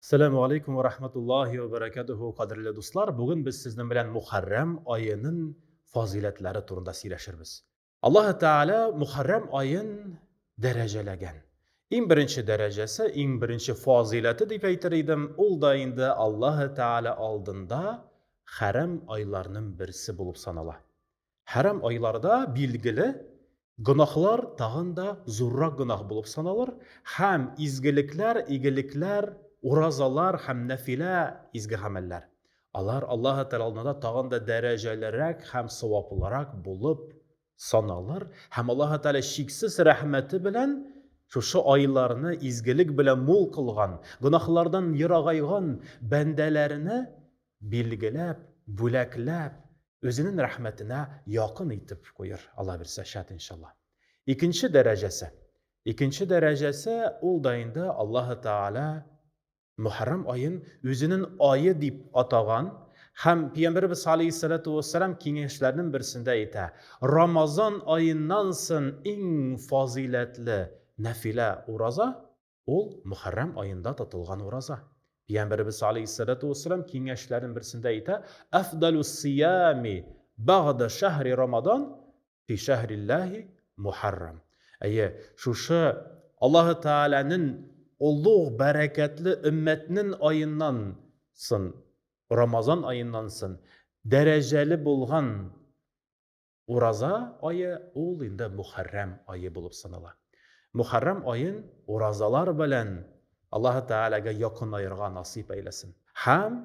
Сәламу алейкум ва рахматуллахи ва баракатуху, кадерле дуслар. Бүген без сезнең белән Мухаррам аеның фазыйләтләре турында сөйләшербез. Аллаһ Тәгалә Мухаррам аен дәрәҗәләгән. Иң беренче дәрәҗәсе, иң беренче фазыйләте дип әйтер идем, ул да инде Аллаһ Тәгалә алдында хәрам айларның берсе булып санала. Хәрам айларда, билгеле, гөнаһлар тагын да зуррак гөнаһ булып саналыр һәм изгелекләр, игелекләр, уразалар һәм нәфилә изге гамәлләр, алар Аллаһы Тәгалә алдында тагын да дәрәҗәлерәк һәм саваплырак булып саналыр һәм Аллаһы Тәгалә чиксез рәхмәте белән шушы айларны изгелек белән мул кылган, гөнаһлардан ерагайган бәндәләренә билгеләп, бүләкләп, үзенең рәхмәтенә якын итеп куер, Алла бирсә, шәт иншалла. Икенче дәрәҗәсе. Икенче дәрәҗәсе ул да инде Аллаһы Тәгалә Мөхәррәм аен үзенең ае дип атаган һәм Пәйгамбәребез алейһиссалату вассалам киңәшләрнең берсендә әйтә: Рамазан аеннан соң иң фазыйләтле нәфилә ураза Ул Мөхәррәм аенда тотылган ураза. Пәйгамбәребез алейһиссалату вассалам киңәшләренең берсендә әйтә, Әфдалус сиями бәгъдә шәһри Рамадан фи шәһриллаһи Мухаррам. Әйе, шушы Аллаһы Тәгаләнең олуг бәрәкәтле өммәтнең аеннан сон, Рамазан аеннан сон дәрәҗәле булган Ураза ае ул инде Мөхәррәм ае булып санала. Мөхәррәм аен уразалар белән Аллаһы Тәгаләгә якынаерга насыйп әйләсен. Һәм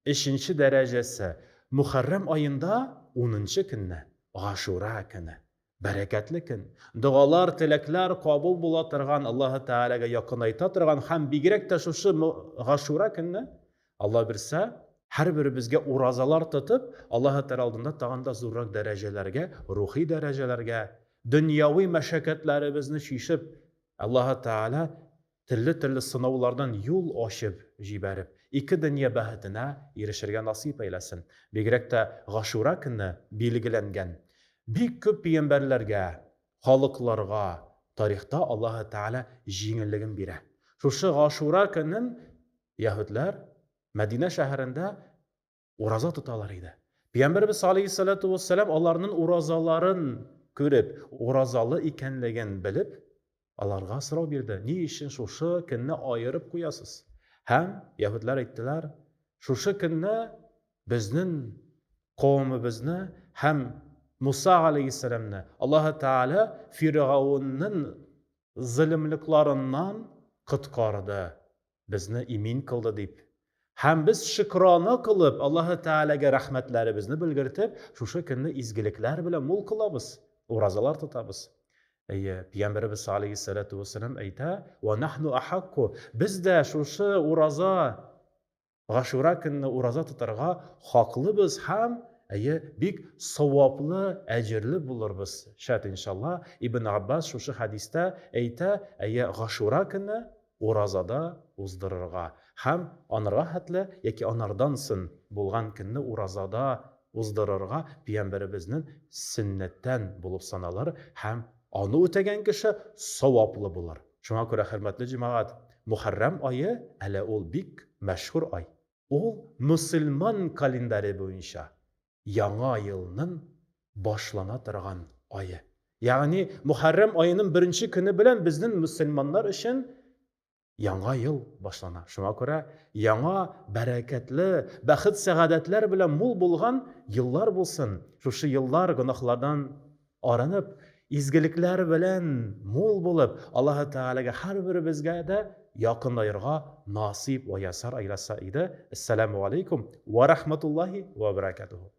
өченче дәрәҗәсе, Мөхәррәм аенда унынчы көнне, Гашура көне, бәрәкәтле көн, догалар, теләкләр кабул була торган, Аллаһы Тәгаләгә якынайта торган һәм бигрәк тә шушы Гашура көнне Алла бирсә, һәрберебезгә уразалар тотып, Аллаһы Тәгалә алдында тагын да зуррак дәрәҗәләргә, рухи дәрәҗәләргә, дөньяви мәшәкатьләребезне чишеп, Аллаһы Тәгалә төрле-төрле сынаулардан юл ачып җибәреп, ике дөнья бәхетенә ирешергә насыйп әйләсен. Бигрәк тә Гашура көне билгеләнгән. Бик күп пәйгамбәрләргә, халыкларга тарихта Аллаһы Тәгалә җиңеллеген бирә. Шушы Гашура көнен Яһүдләр Мәдинә шәһәрендә ураза тоталар иде. Пәйгамбәребез алейһиссалату вассалам аларның уразаларын күреп, уразалы икәнлеген белеп, аларга сорау бирде: "Ни өчен шушы көнне аерып куясыз?" Һәм яһүдләр әйттеләр: "Шушы көнне безнең кавымыбызны һәм Муса алейһиссәламне Аллаһы Тәгалә Фиргаунның золымлыкларыннан коткарды, безне имин кылды дип. Һәм без шөкрана кылып, Аллаһы Тәгаләгә рәхмәтләребезне белгертеп, шушы көнне изгелекләр белән мул кылабыз, уразалар тотабыз. Әйе, Пәйгамбәребез алейһиссалату вассалам әйтә: "Ва нахну ахакку". Без дә шушы ураза Гашура көнне ураза тотарга хаклыбыз һәм, әйе, бик саваплы, әҗерле булырбыз, шәт иншалла. Ибн Аббас шушы хәдистә әйтә, әйе, Гашура көне уразада уздырырга һәм анарга хәтле яки анардан сон булган көнне уразада уздырырга пәйгамбәребезнең сөннәттән булып саналыр һәм аны үтәгән кеше саваплы булыр. Шуңа күрә, хөрмәтле җәмәгать, Мөхәррәм ае әле ул бик мәшһүр ай. Ул мөселман календаре буенча яңа елның башлана торган ае. Ягъни Мөхәррәм аеның беренче көне белән безнең мөселманнар өчен яңа ел башлана. Шуңа күрә яңа бәрәкәтле, бәхет-сәгадәтләр белән мул булган еллар булсын. Шушы еллар гөнаһлардан арынып, изгелекләр белән мул булып, Аллаһы Тәгаләгә һәрберебезгә дә якынаерга насыйп вә ясар әйләсә иде. Әссәламү алейкум вә рахматуллаһи вә бәрәкәтүһү.